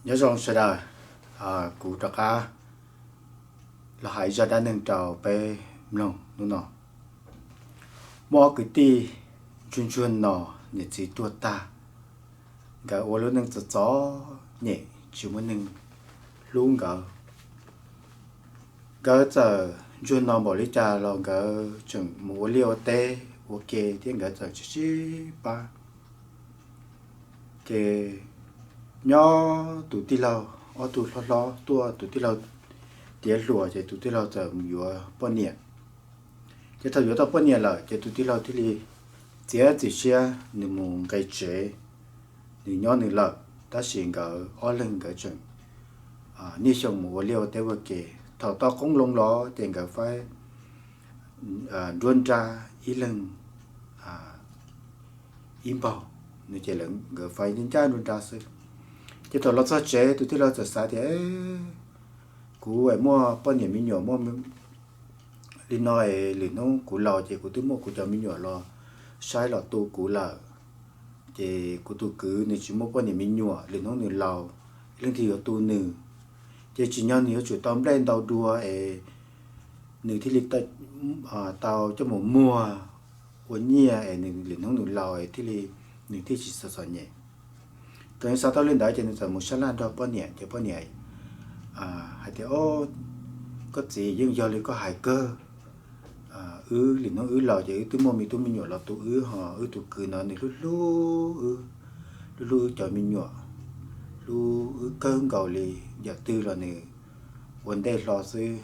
Nyob zoo sawv daws, kuv rov qab los hais zaj dab neeg rau peb mloog hnub no. Muaj ob kwv tij ntsuag ntsuag no, niam txiv tuag tag, nkawd ua lub neej txom txom nyem tsis muaj neeg hlub nkawd. Nkawd txawm ntsuag no npaum li cas los nkawd tseem mus ua liaj ua teb ua ke thiab nkawd txawm sib sib pab. Ces nyob tus tij laug, ob tug hlob hlob tuaj, tus tij laug tiav hluas ces tus tij laug txawm mus yuav poj niam. Ces thaum yuav tau poj niam lawm ces tus tij laug thiaj li txiav txim siab nws mus nqe tsev, nws nyob nws lawm, tab sis nkawd ob leeg nkawd tseem niaj xyoo mus ua liaj ua teb ua ke. Thaum tau qoob loo los ces nkawd faib nruab nrab ib leeg ib npaug, ces nkawd faib ncaj nruab nrab xwb. Ces thaum los txog tsev tus tij laug txawm xav tias, kuv muaj poj niam me nyuam muaj li no es lwm hnub kuv laus ces kuv twb muaj kuv cov me nyuam los saib los tu kuv lawm. Ces kuv tus kwv nws tsis muaj poj niam me nyuam, lwm hnub nws laus leej twg yuav tu nws. Ces tsim nyog nws yuav tsum tau nplej ntau dua es nws thiaj li tau coj mus muag ua nyiaj es nws lwm hnub nws laus es thiaj li nws thiaj tsis txom txom nyem. Thaum nws xav tau li ntawd ces nws txawm mus sab laj nrog poj niam ces poj niam hais tias, koj txiv, yeej yog li koj hais kawg. Wb lwm hnub wb laus ces wb twb muaj me tub me nyuam los tu wb, ho wb tus kwv no nws hlub hlub wb, hlub hlub wb cov me nyuam, hlub wb kawg nkaus li. Yam twg los nws ua ntej hlo xwb,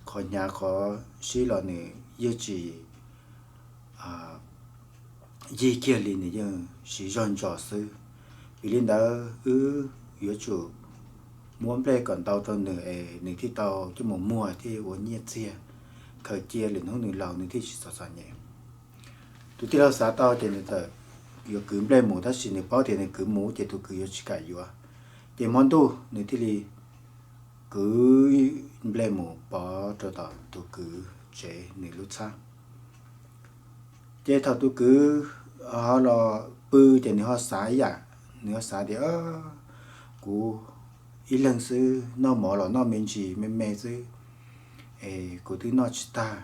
qhov hnyav qhov sib los nws yeej tsis yig kiag li, nws yeej siv zog ntsos xwb. Vim li ntawd wb yuav tsum muab nplej kom ntau rau nws es nws thiaj tau coj mus muag thiaj ua nyiaj txiag khaws cia, lwm hnub nws laus nws thiaj tsis txom txom nyem. Tus tij laug xav tau ces nws txawm yuav kwv nplej mus, tab sis nws paub tias nws kwv mus ces tus kwv yuav tsis kam yuav. Ces hmo ntuj nws thiaj li kwv nplej mus pov rau tom tus kwv tsev nws lub txhab. Ces thaum tus kwv ho los pw ces nws ho xav ib yam, nws ho xav tias, kuv ib leeg xwb, noj mov los noj me ntsis me me xwb es kuv twb noj tsis tag.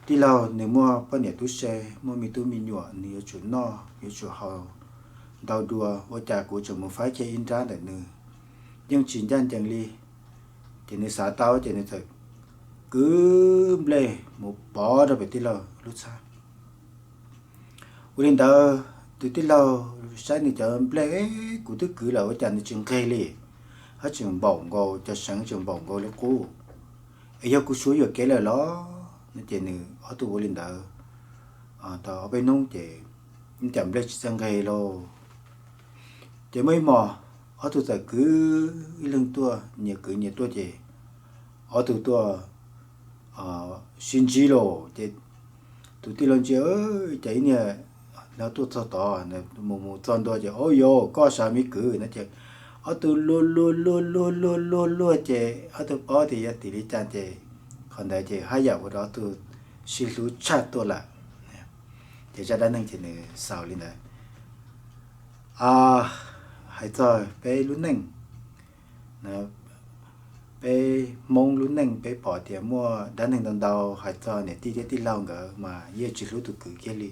Tij laug nws muaj poj niam tub se, muaj me tub me nyuam, nws yuav tsum noj yuav tsum haus ntau dua, ua cas kuv tseem mus faib kiag ib nrab ntawm nws, yeej tsis ncaj ncees li. Ces nws xav tau ces nws txawm kwv nplej mus pov rau pem tij laug lub txhab. Ua li ntawd tus tij laug saib nws cov nplej, kuv twb kwv lawm ua cas nws tsis nqeg li, hab tseem npaum nkaus, cov seev tseem npaum nkaus li qub. Es yog kuv suav yuam kev lawm los? No ces nws ob tug ua li ntawd tau ob peb hnub ces ib cas nplej tsis txawj nqeg lauj. Ces muaj ib hmos ob tug txawm kwv ib leeg tuaj, nyias kwv nyias tuaj ces ob tug tuaj sib ntsib lauj. Ces tus tij laug ntsia, ces ib niag no tuaj txog tod, mus mus txog ntua ces, au yau, koj sav me kwv no ces ob tug luag luag luag luag luag luag luag ces ob tug paub tias yog tim li cas ces qhov ntawd ces haj yam ua rau ob tug sib hlub tshaj tuaj lawm. Ces zaj dab neeg ces nws xaus li ntawd. Hais txog peb lub neej, peb Hmoob lub neej peb pom tias muaj dab neeg ntau ntau hais txog niam tij thiab tij laug nkawd mas yeej tsis hlub tus kwv kiag li.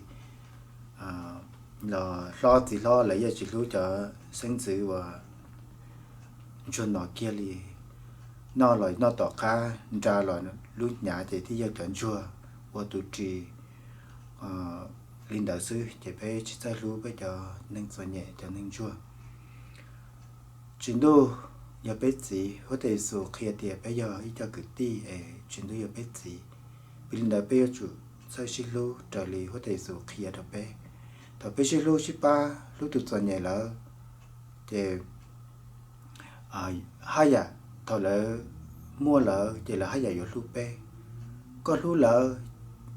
Los hlob txiv hlob lawv yeej tsis hlub cov xeeb ntxwv uas ntsuag no kiag li. Noj los noj tom qab, nra los lub hnyav ces thiaj yog cov ntsuag ua tus ris li ntawd xwb, ces peb tsis txawj hlub peb cov neeg txom nyem, cov neeg ntsuag. Tswv Ntuj yog peb txiv, huab tais Yexus qhia tias peb yog ib co kwv tij es Tswv Ntuj yog peb txiv. Vim li ntawd peb yuav tsum txawj sib hlub raws li huab tais Yexus qhia rau peb. Thaum peb sib hlub sib pab hlub tus txom nyem lawm, ces haj yam thaum lawv muaj lawm ces lawv haj yam yuav hlub peb. Koj hlub lawv,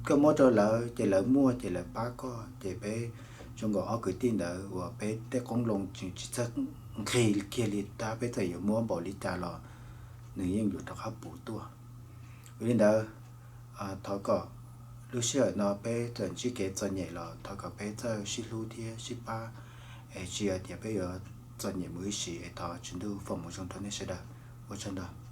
koj muab rau lawv ces lawv muaj ces lawv pab koj. Ces peb zoo nkaus ob kwv tij ntawd uas peb tej qoob loo tseem tsis txawj nqig kiag li, tab peb txawm yuav muab npaum li cas los nws yeej yuav rov qab puv tuaj. Vim li ntawd, thov kom lub sij hawm no peb txawm ntsib kev txom nyem los thov kom peb txawj sib hlub thiab sib pab, es tsis yog tias peb yuav txom nyem mus ib sim es thov Tswv Ntuj foom hmoov zoo rau nej sawv daws. Ua tsaug ntau.